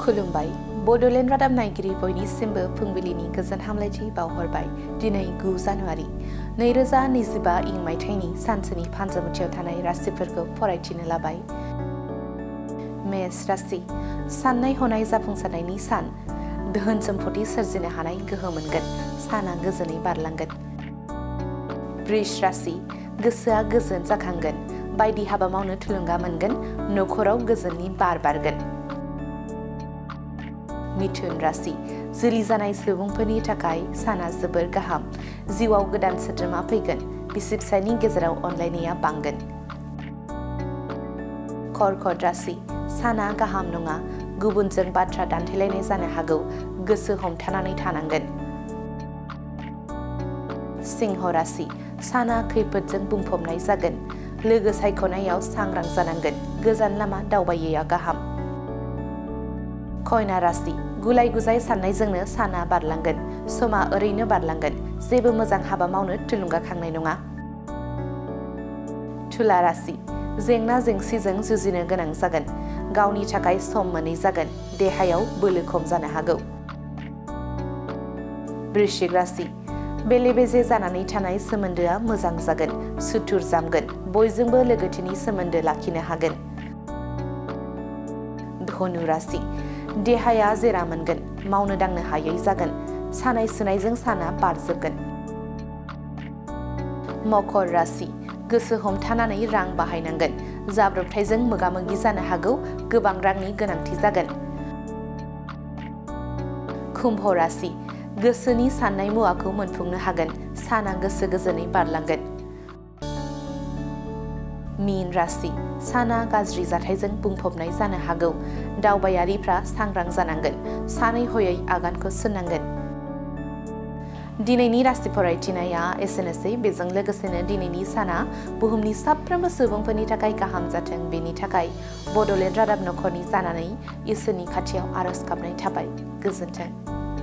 खुलुमबाय बड'लेण्ड रादाब नायगिरि बयनिसिमबो फुंबिलिनि गोजोन हामलायथि बावहरबाय। दिनै 9 जानुवारि 2025 इं मायथाइनि सानसेनि फानजामुथियाव थानाय राशिफोरखौ फरायथिनो लाबाय। मेष राशि साननाय हनाय जाफुंसारनायनि सान, धोन सम्पति सोरजिनो हानाय गोहो मोनगोन, साना गोजोनै बारलांगोन। वृष राशि गोसोआ गोजोन जाखांगोन, बायदि हाबा मावनो थुलुंगा मोनगोन, नखराव गोजोननि बार बारगोन। मिथुन राशि जुलि जानाय सुबुंफोरनि थाखाय साना जोबोर गाहाम, जिउआव गोदान सोद्रोमा फैगोन, बिसि फिसायनि गेजेराव अनलायनाया बांगोन। कर्कट राशि साना गाहाम नङा, गुबुनजों बाथ्रा दान्थेलायनाय जानो हागौ, गोसो हमथानानै थानांगोन। सिंह राशि साना खैफोदजों बुंफबनाय जागोन, लोगो सायख'नायाव सांग्रां जानांगोन, गोजान लामा दावबायैया गाहाम। कन्या राशि गुलाय गुजाय साननायजोंनो साना बारलांगोन, समा ओरैनो बारलांगोन, जेबो मोजां हाबा मावनो थुलुंगाखांनाय नङा। तुला राशि जेंना जेंसिजों जुजिनो गोनां जागोन, गावनि थाखाय सम मोनै जागोन, देहायाव बोलो खम जानो हागौ। वृश्चिक राशि बेले बेजे जानानै थानाय सोमोन्दोआ मोजां जागोन, सुथुर जामगोन, बयजोंबो लोगोथिनि सोमोन्दो लाखिनो हागोन। धनु राशि देहाया जेरा मोनगोन, मावनो दांनो हायै जागोन, सानाय सुनायजों साना बारजोबगोन। मकर राशि गोसो हमथानानै रां बाहायनांगोन, जाब्रबथायजों मोगा मोगि जानो हागौ, गोबां रांनि गोनांथि जागोन। कुम्भ राशि गोसोनि साननाय मुवाखौ मोनफुंनो हागोन, साना गोसो गोजोनै बारलांगोन। मीन राशि साना गाज्रि जाथायजों बुंफबनाय जानो हागौ, दावबायारिफ्रा सांग्रां जानांगोन, सानै हयै आगानखौ सुननांगोन। दिनैनि राशि फरायथिनाया एसेनोसै। बेजों लोगोसेनो दिनैनि साना बुहुमनि साफ्रोमबो सुबुंफोरनि थाखाय गाहाम जाथों, बेनि थाखाय बड'लेण्ड रादाब नखरनि जानानै इसोरनि खाथियाव आरज गाबनाय थाबाय। गोजोन्थों।